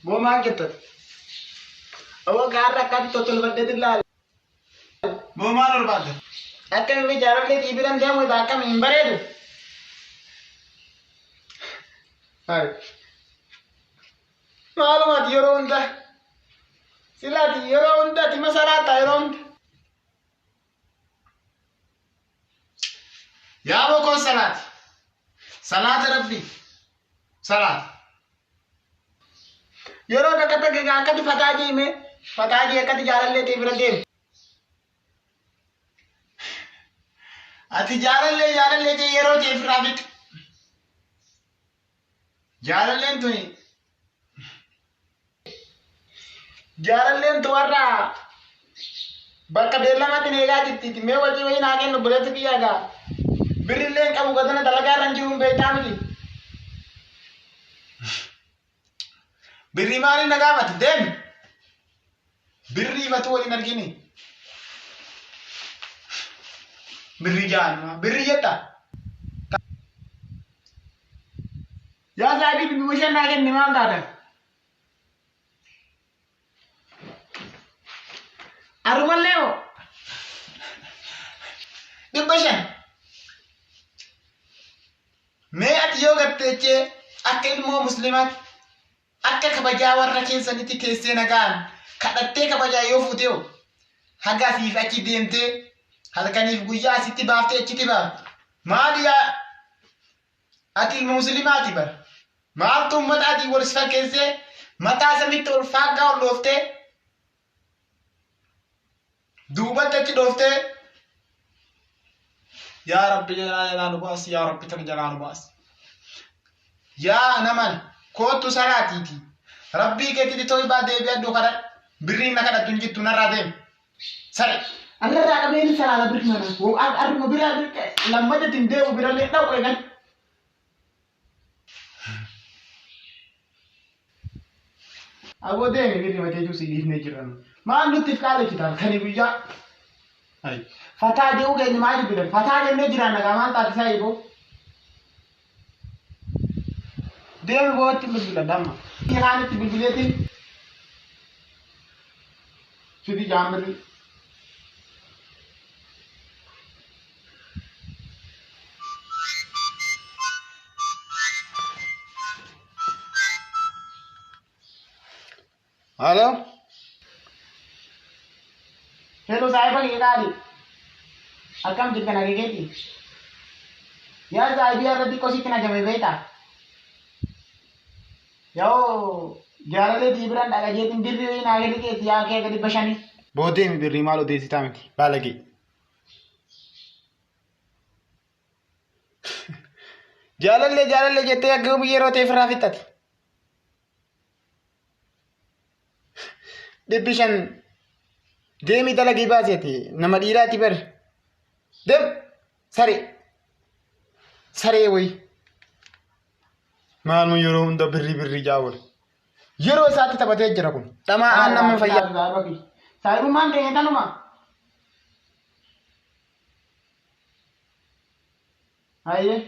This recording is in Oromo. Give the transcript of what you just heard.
Boo maal jettat? Obbo gaarra akkatti tottolfadheetin laala. Boo maal barbaadda? Akka inni jaalallee xiibiran deemu irraa akkami hin bareedu? Hai. Maaluma ati yeroo hunda? Sila ati yeroo hunda ati masaraata yeroo hunda. Yaa boo koo salaati. Salaata rabbii. Salaata. Yeroo takka takka egaa akkatti fataa jiime fataa jii akkatti jaalallee ta'e bira deemu. Ati jaalallee jaalallee jee yeroo jee ofirraa fixi. Jaalalleen tuni Jaalalleen tu warra bakka beellamatti na eegaa jirti. Mee wajii wayii naa kennu obboleessi kiyya egaa. Birrillee hin qabu gadana dalagaa irra hin jiru hin beektaa miti. Birrii maaliin na gaafate deemi. Birrii ifatu waliin argini. Birrii ja'an birrii jetta. Yaa saahibii dhibbi shan naa kenni maal taata? Arrumallee moo? 500. Mee ati yoo gatteechee akka ilmoo musliimaatti akka kabajaa warra keessanitti teessee nagaan kadhattee kabajaa yoo fuutee hoo haga asiif achi deemtee halkaniif guyyaa asitti baaftee achitti baafte maali yaa Ati ilma muslimaati bar. Maaltu ummata adii wal si fakkeessee mataa samitti ol faaggaa ol dhooftee duubatti achi dhooftee yaa rabbi jalaa jalaa nu baasi yaa rabbi tana jalaa nu baasi. Yaa naman koottu salaatiiti rabbii keetitti toybaa deebi'adhu kadhadhu birriin na kadhattu hin jirtu narraa deemi. Sare. Arrarraa qabee ni salaata birri mana. Arruma biraa lammata ittiin deemu birallee dhaqu eegan. Aboo deemi birri mateetuu si dhiifnee jirra nu. Maal nutti if qaalechita halkanii guyyaa. Fataa jedhuu keenya maal jibbitan? Fataa jennee jiraan nagaa maal taate isaa eegoo? Deemi bootti bilbila damma. Kaan itti bilbileetiin fidi jaambirri. Halo. Hello saahiba kiyya qaali. Akkam jirta nagee keeti? Yaa saahibii har'a xiqqoo sitti najame beektaa? Yoo jaalalee tii biraan dhaqa jeetiin birrii wayii naa gadi keeti yaa kee gadi 500. Boodeemi birrii maal odeessitaa miti baalagee. Jaalallee jaalallee jettee akka yeroo ta'e ofirraa fixxati. 500 deemii dalagii baasi ati nama dhiiraati bar deem saree saree wayii maaluma yeroo hunda birrii birrii jaawol yeroo isaatti taphatee jira kun dhamaa aan nama fayyaa. Saahibummaan keenya tanuma. Hayyee.